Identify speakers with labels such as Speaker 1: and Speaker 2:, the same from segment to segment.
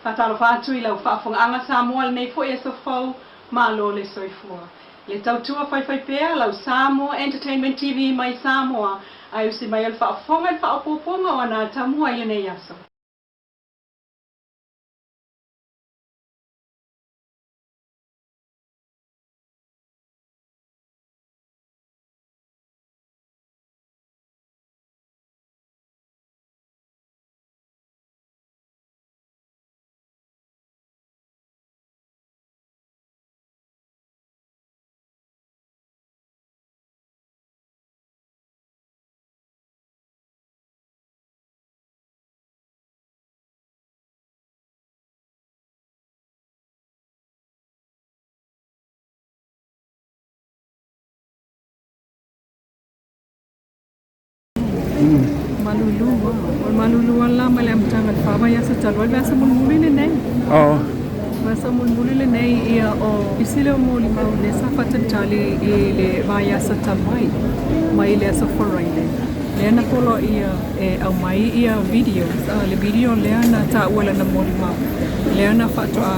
Speaker 1: Faatalofa atu i lau faafofogaaga Samoa i lenei foi aso fou, malo le soifua. Le tautua faifaipea lau Samoa Entertainment TV mai Samoa ae usi mai o le faafofoga i le faaopoopoga o ana atamua i lenei aso. Malulu lava. O le malulu lava la mai le amataga i le fa vaiaso talu ai, le vaiaso mulimuli lenei.
Speaker 2: Oh.
Speaker 1: Vaiaso mulimuli lenei, ia o isi lea o molimau lea sa faatalitali i le vaiaso talu ai mai le aso Faraile. Lea na poloaia e aumai ia videos, le video lea na taua i lana molimau, lea na faatoa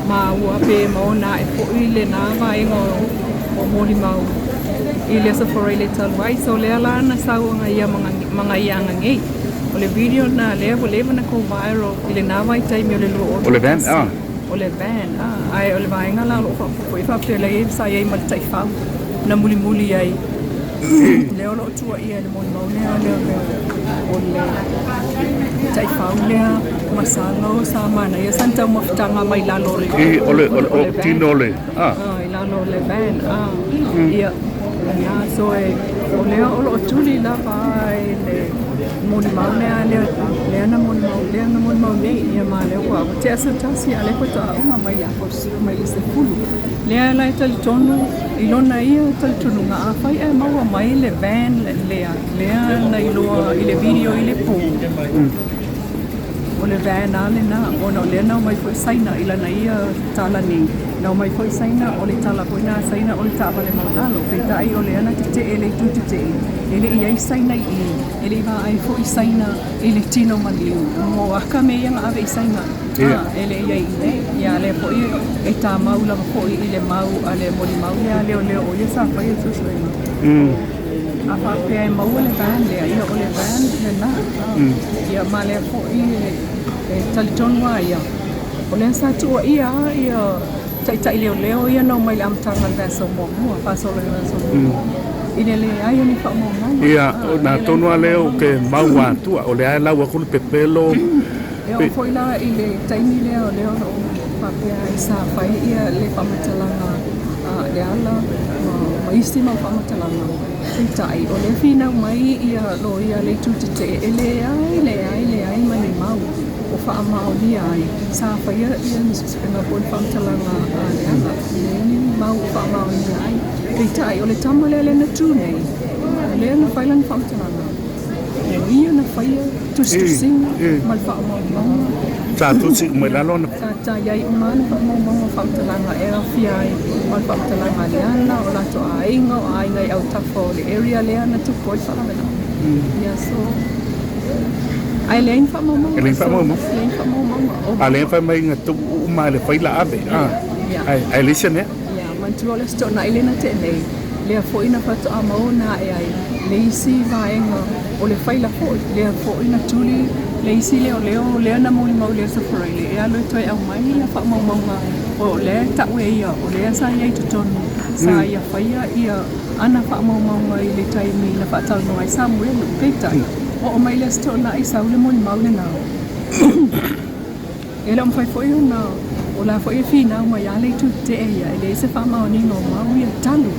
Speaker 1: maua pe maona ae foi lena vaega o molimau i le Aso Faraile talu ai. So lea la na sau aga ia maga ia aga nei. O le video na lea ua leva na go viral i lena vaitaimi o le 20
Speaker 2: O le van, ah.
Speaker 1: O le van, ah. Ae o le vaega la o lo o faaopoopo i ai faapea la i ai sa i ai ma le taifau na mulimuli ai. Lea o lo o tuuaia e le molimau lea lea o le taifau lea masalo sa manaia sana taumafataga mai lalo o le
Speaker 2: I, o le, o le, o tino o le, ah.
Speaker 1: I lalo o le van, ah. Ia, lena, so e, o lea o lo o tuli lava e le molimau lea, lea, lea na molimau, lea na molimau nei, ia ma lea ua tea se tasi, a o lea faatoa uma mai le mai le 10. Lea la e talitonu i lona ia talitonuga, afai ae maua mai le van lea, lea na iloa i le video i le po, o le van lava lena, ona o lea na omai foi Saina i lana ia tala nei, na omai foi Saina, o le tala foi lena a Saina o le taavale maualalo, peitai o lea na tetee le itu tetee, e le i ai Saina i i, e le i vaai foi Saina i le tino maliu, mo aka mea ia na ave i Saina.
Speaker 2: Ia.
Speaker 1: E le i ai i inei. Ia, lea foi e tamau lava foi i le mau a le molimau lea a leoleo o ia sa faia le suesuega. A faapea e maua le van lea, ia o le van lena. Ia ma lea foi e talitonu lava ia, o lea sa tuuaia lava ia taitai leoleo ia na omai i le amataga o le vaiaso muamua, faasolo i le vaiaso muamua, i le leai o ni faamaumauga.
Speaker 2: Ia, na tonu lava lea ou te mau atua, o lea e lau atu le pepelo.
Speaker 1: E oo foi la i le taimi lea o lea o lo o faapea ai sa fai ia le faamatalaga a Leala ma isi mau faamatalaga, peitai o lea finau mai ia loia a le itu tetee e leai, leai, leai ma ni mau o faamaonia ai sa faia ia ni suesuega po o ni faamatalaga a Leala, e leai ni mau o faamaonia ai. Peitai o le tama lea lea na tu nei, o lea na fai lana faamatalaga. O ia na faia tusitusiga ma le faamaumauga.
Speaker 2: Sa tusi uma i lalo ana.
Speaker 1: Sa i ai uma ana faamaumauga o faamatalaga e aofia ai ma le faamatalaga a Leala, o latou aiga, o aiga i autafa o le area lea na tupu ai le faalavelave. Ia so, ae leai ni faamaumauga.
Speaker 2: E leai ni faamaumauga.
Speaker 1: So, leai ni faamaumauga.
Speaker 2: A lea fai mai na tuu uma e le faila ave, ae leai se mea.
Speaker 1: Ia, manatua o le Aso Toonai lea na tea nei, lea foi na faatoa maua na ae ai le isi vaega o le faila foi, lea foi na tuli le isi leoleo lea na molimau i le Aso Faraile e alu e toe aumai ia faamaumauga o lea e tau e ia o lea sa i ai i totonu, sa ia faia ia ana faamaumauga i le taimi na faatalanoa ai Samuelu. Peitai, oo mai i le Aso Toonai sau le molimau lena. E le o mafai foi ona, o la foi e finau mai lava le itu tetee ia, e leai se faamaoniga o mau ia talu.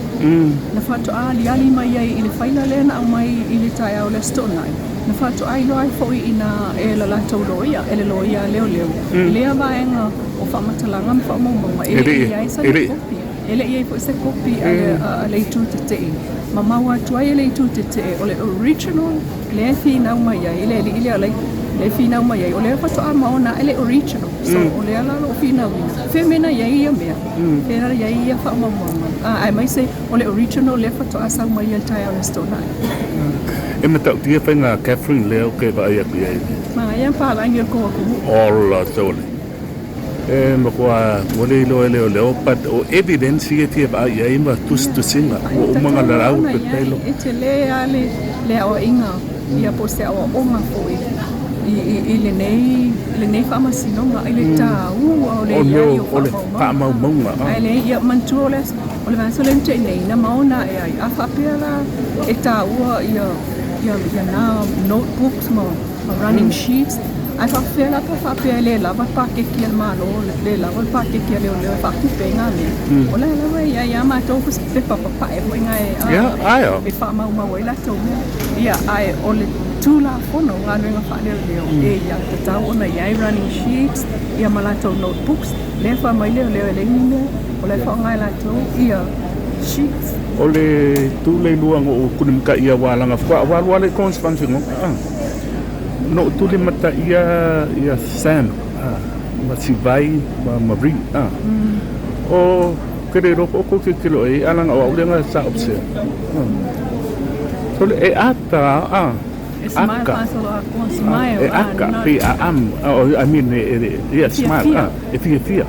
Speaker 1: Na faatoa aliali mai ai i le faila lea na aumai i le taeao o le Aso Toonai, na faatoa iloa ai foi i ina e la latou loia, e le loia a leoleo, i lea vaega o faamatalaga ma faamaumauga, e le i i ai sana kopi. E le i i ai foi se kopi a le itu tetee. Ma maua atu ai e le itu tetee o le original lea e finau mai ai le alii lea lea e finau mai ai, o lea faatoa maona ae le original. So, o lea la o lo o finauina. Fea mea na i ai ia mea? Fea na i ai ia faamaumauga? Aemaise o le original lea faatoa sau mai ia i le taeao o le Aso Toonai.
Speaker 2: E matautia faiga a Catherine lea ou te vaai atu i ai.
Speaker 1: Manaia papalagi o le kou atunuu.
Speaker 2: Ola sole. E matua ua le iloa e leoleo but o evidence ia e fia vaai i ai ma tusitusiga ua
Speaker 1: E
Speaker 2: uma ona
Speaker 1: tatau
Speaker 2: lalau
Speaker 1: ona i ai,
Speaker 2: pepelo.
Speaker 1: e tele lava le le aoaiga ia po o se aoaoga foi i, i, i lenei, lenei faamasinoga i le taua o le
Speaker 2: O
Speaker 1: i
Speaker 2: mea
Speaker 1: ai o
Speaker 2: o le
Speaker 1: faamaumauga.
Speaker 2: faamaumauga.
Speaker 1: Ae le, ia manatua o le aso, o le vaiaso lea na tea nei, na maona ae ai. A faapea la e taua ia, ia, ia na notebooks ma running sheets, ae faapefea la pe a faapea e le lava le paketi a le Malo, le lava le paketi a leoleo e faatupe ai na mea. O la e lava e i ai a matou pepa papae foi na e, e faamaumau ai latou mea. Ia, ae o le Tulafono o Galuega Faaleoleo e ia tatau ona i ai running sheets ia ma latou notebooks, lea e fai mai leoleo e leai ni mea, o la e faaaoga e latou ia sheets.
Speaker 2: O le tu le lua na ou tulimataia ua alaga faatoa ua alu lava le constantinopla na ou tulimataia ia Sam ma Sivai ma Marie o ke le iloa po o tou tilotilo i ai ae leaga o au lea na sa observe sole e ata a
Speaker 1: E smile
Speaker 2: aka
Speaker 1: faasoloatoa, smile
Speaker 2: e aka pei a am I mean e smile e fiafia.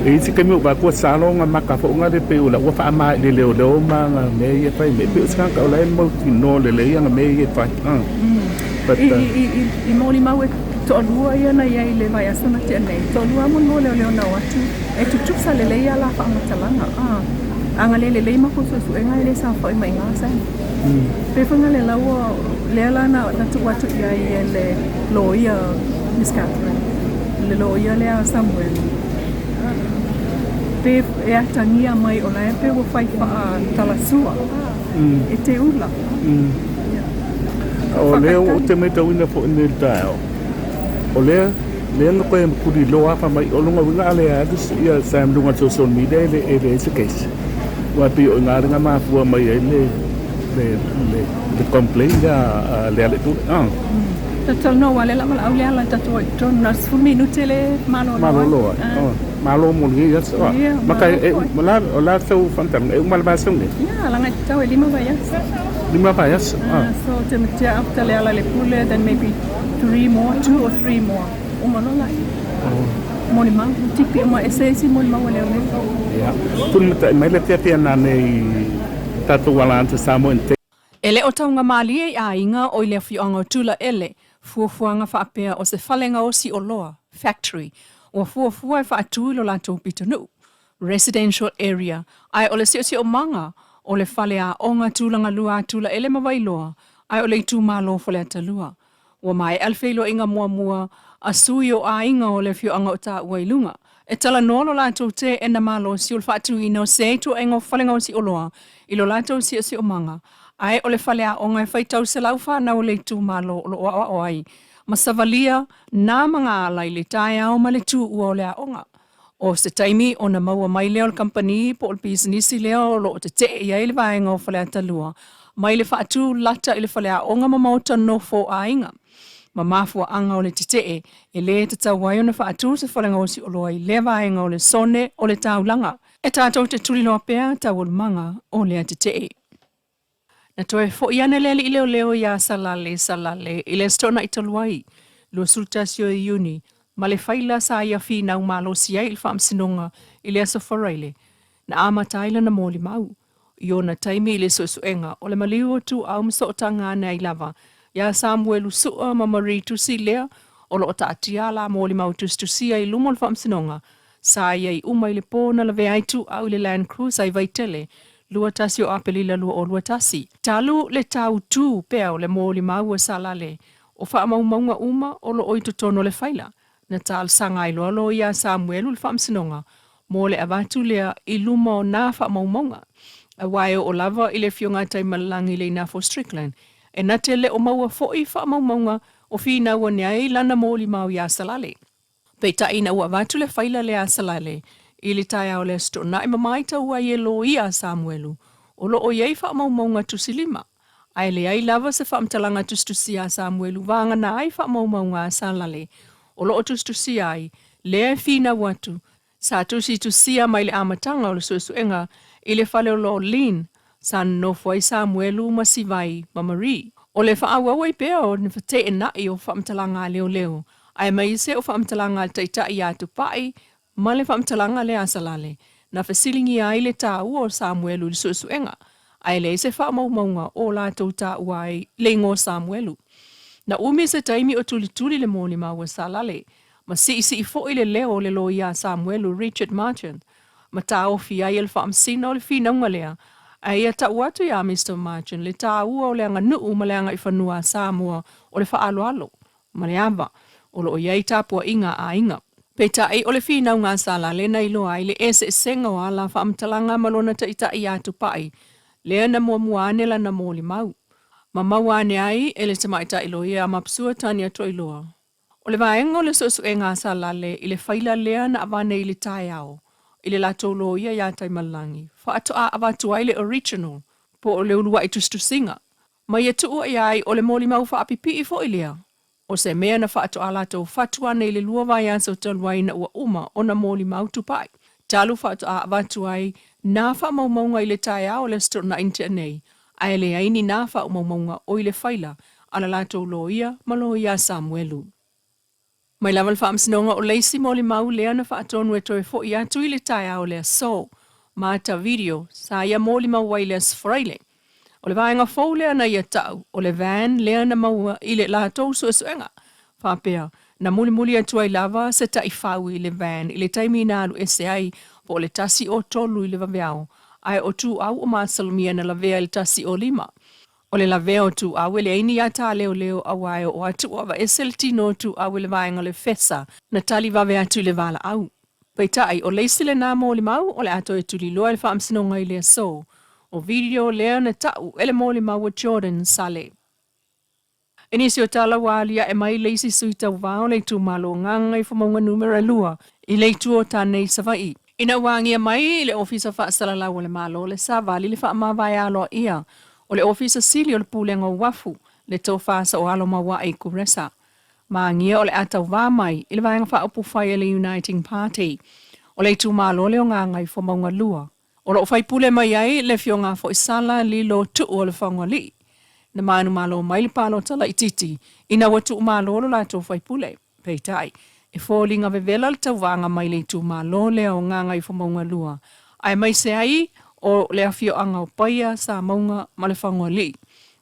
Speaker 2: E i ai se taimi o vaai atu ua salo ona maka foi ona le pei o la ua faama i le leoleo ma ana mea ia e fai mai. E pei o se tagata o la e mautinoa lelei ana mea ia e fai. But
Speaker 1: I, i, i, i molimau e toalua ia na i ai i le vaiaso na tea nei, toalua lava molimau leoleo na o atu e tutusa lelei a la faamatalaga. A na le lelei matou suesuega e le saofai mai i ina Sam. Pei foi na le laua lea la na, na tuu atu i ai e le loia Miss Catherine, le loia lea a Samuelu. Pe e atagia mai o la e pei ua fai faatalasua e te ula.
Speaker 2: O lea ou te matauina foi nei i le taeao, o lea lea na toe tuliloa fai mai o lona uiga a le alu ia Sam i luga o le social media e leai se case. Aua e pei o i ina lea na mafua mai ai le le le complaint lea a Lealailepule.
Speaker 1: Talanoa aua o lea o le a valaau le ala i le tatou i totonu na o le 10 minute le malolo ai.
Speaker 2: Malolo ai. Malo mo lenei aso.
Speaker 1: Ia,
Speaker 2: Maka
Speaker 1: malo
Speaker 2: e
Speaker 1: foi.
Speaker 2: o la o la tou faamatalaga e uma le vaiaso lenei?
Speaker 1: Ia, leaga e tatau e 5 vaiaso.
Speaker 2: 5 vaiaso.
Speaker 1: So ou te matea after Lealailepule then maybe three more, two or three more. Uma loa laia. Molimau, tipi uma ese isi molimau a leoleo.
Speaker 2: Ia, tulimatai mai le fiafia nanei i tatou ala atu Samoa in
Speaker 1: E le o taugamalie i aiga o i le afioaga o Tulaele fuafuaga faapea o se fale gaosi oloa, factory, ua fuafua e faatu i lo latou pitonuu, residential area, ae o le siosiomaga o le fale aoga tulagalua a Tulaele ma Vailoa ae o le itumalo o Faleatalua. Ua maea le feiloaiga muamua a sui o aiga o le afioaga o taua i luga. E talanoa lo latou teena malosi o le faatuina o se ituaiga o fale gaosi oloa i lo latou siosiomaga, ae o le faleaoga e faitau 100 fanau o le itumalo o lo o aoao ai ma savalia nā magaala i le taeao ma le tuua o le aoga. O se taimi ona maua mai lea o le kamupani po o le pisinisi lea o lo o tetee i ai le vaega o Faleata 2 mai le faatu lata i le faleaoga ma maota nofo o aiga. Ma mafuaaga o le tetee e le tatau ai ona faatu se fale gaosi oloa i lea vaega o le sone o le taulaga. E tatou te tuliloa pea taualumaga o lea tetee. Na toe foi ane le alii leoleo iā Salale Salale i le Aso Toonai talu ai, 21 o Iuni, ma le faila sa ia finau malosi ai i le Faamasinoga i le Aso Faraile, na amata ai lana molimau i ona taimi i le suesuega o le maliu o Tuuau ma Sootaga ane ai lava iā Samuelu Sua ma Marie Tusi lea o lo o taatia a la molimau tusitusia i luma o le Faamasinoga sa i ai uma i le pō na lavea ai Tuuau i le Land Cruiser i Vaitele 21 o Aperila 2021. Talu le tau tū pea o le molimau a Salale, o faamaumauga uma o lo o i totonu o le faila, na talosaga ai loa loia a Samuelu i le Faamasinoga mo le avatu lea i luma o nā faamaumauga. Aua e oo lava i le Afioga a Taimalelagi Leinafo Strickland, e na te le o maua foi faamaumauga o finau ane ai lana molimau iā Salale. Peitai ina ua avatu le faila lea a Salale i le taeao o le Aso Toonai ma maitau ai e loia a Samuelu, o lo o i ai faamaumauga tusilima, ae leai lava se faamatalaga tusitusia a Samuelu vagana ai faamaumauga a Salale o lo o tusitusia ai lea e finau atu Sa tusitusia mai le amataga o le suesuega i le fale o Lorleen, sa nonofo ai Samuelu ma Sivai ma Marie. O le faaauau ai pea o ni feteenai o faamatalaga a leoleo, aemaise o faamatalaga a le taitai ia Tupai Ma le faamatalaga lea a Salale, na fesiligia ai le taua o Samuelu i le suesuega, ae leai se faamaumauga o latou taua ai le igoa o Samuelu. Na umi se taimi o tulituli le molimau a Salale, ma siisii foi le leo o le loia a Samuelu Richard Marchant, ma taofi ai e le Faamasino le finauga lea, ae ia tau atu iā Mister Marchant le taua o le aganuu ma le agaifanua a Samoa o le faaaloalo ma le ava o lo o i ai tapuaiga a aiga. Peitai, o le finauga a Salale na iloa ai le eseesega o ala faamatalaga ma lona taitai iā Tupai, lea na muamua ane lana molimau. Ma maua ane ai e le tamaitai loia a Mapsua Tania Toiloa. O le vaega o le suesuega a Salale i le faila lea na avane i le taeao i le latou loia iā Taimalelagi, faatoa avatu ai le original po o le uluai tusitusiga ma ia tuua ia ai o le molimau faapipii foi lea o se mea na faatoa latou fatu ane i le lua vaiaso talu ai ina ua uma ona molimau Tupai talu faatoa avatu ai nā faamaumauga i le taeao o le Aso Toonai na tea nei, ae leai ni nā faaumaumauga o i le faila a la latou loia ma loia a Samuelu. Mai lava le Faamasinoga o le isi molimau lea na faatonu e toe fo'i atu i le taeao o le aso. Mata video sa ia molimau ai le Aso Faraile. O le vaega fou lea na ia ta'u, o le van lea na maua i le latou suesuega. Faapea, na mulimuli atu ai lava se taifau i le van i le taimi na alu ese ai po o le 1:03 i le vaveao, ae o Tuuau o masalomia na lavea i le 1:05. O le lavea o Tuuau e leai ni ata a leoleo auā e oo atu ua aveese le tino o Tuuau i le vaega o le fesa na tali vave atu i le valaau. Peitai, o le isi lenā molimau o le a toe tuliloa e le Faamasinoga i le aso. O video lea na ta'u e le molimau a Jordan Sale. I nisi o tala ua alia'e mai le isi sui tauva o le itumalo Gagaifomauga Numera 2 i le itu o Tane i Savaii. Ina ua agia mai i le Ofisa Faasalalau a le Malo le Savali le faamavae aloaia o le Ofisa Sili o le Pulega o Uafu, le Tofa Saoalo Maua'i Kuresa, ma agia o le a tauva mai i le Vaega Faaupufai a le Uniting Party o le itumalo lea o Gagaifomauga 2. O lo o faipule mai ai le Afioga foi Sala Lilo Tuu o Lefagoalii, na manumalo mai le palota laitiiti ina ua tuumalo lo latou faipule. Peitai, e foliga vevela le tauvaga mai le itumalo lea o Gagaifomauga 2, aemaise ai o le afioaga o Paia, Samauga ma Lefagoalii,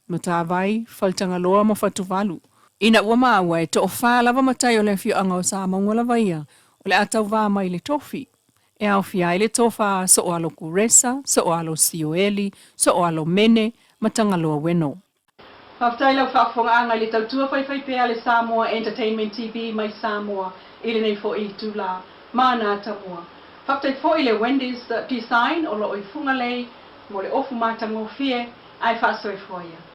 Speaker 1: Matavai, Faletagaloa ma Fatuvalu. Ina ua maua e toafa lava matai o le afioaga o Samauga lava ia o le a tauva mai le tofi, E aofia ai le tofa So'oalo Kuresa, So'oalo Sioeli, So'oalo Mene ma Tagaloa Weno. Faafetai lau faafofogaaga i le tautua faifaipea a le Samoa Entertainment TV mai Samoa i lenei foi itula. Mana Tamua. Faafetai foi i le Wendy's Design o lo o i Fugalei mo le ofu matagofie ae faasoifua ia.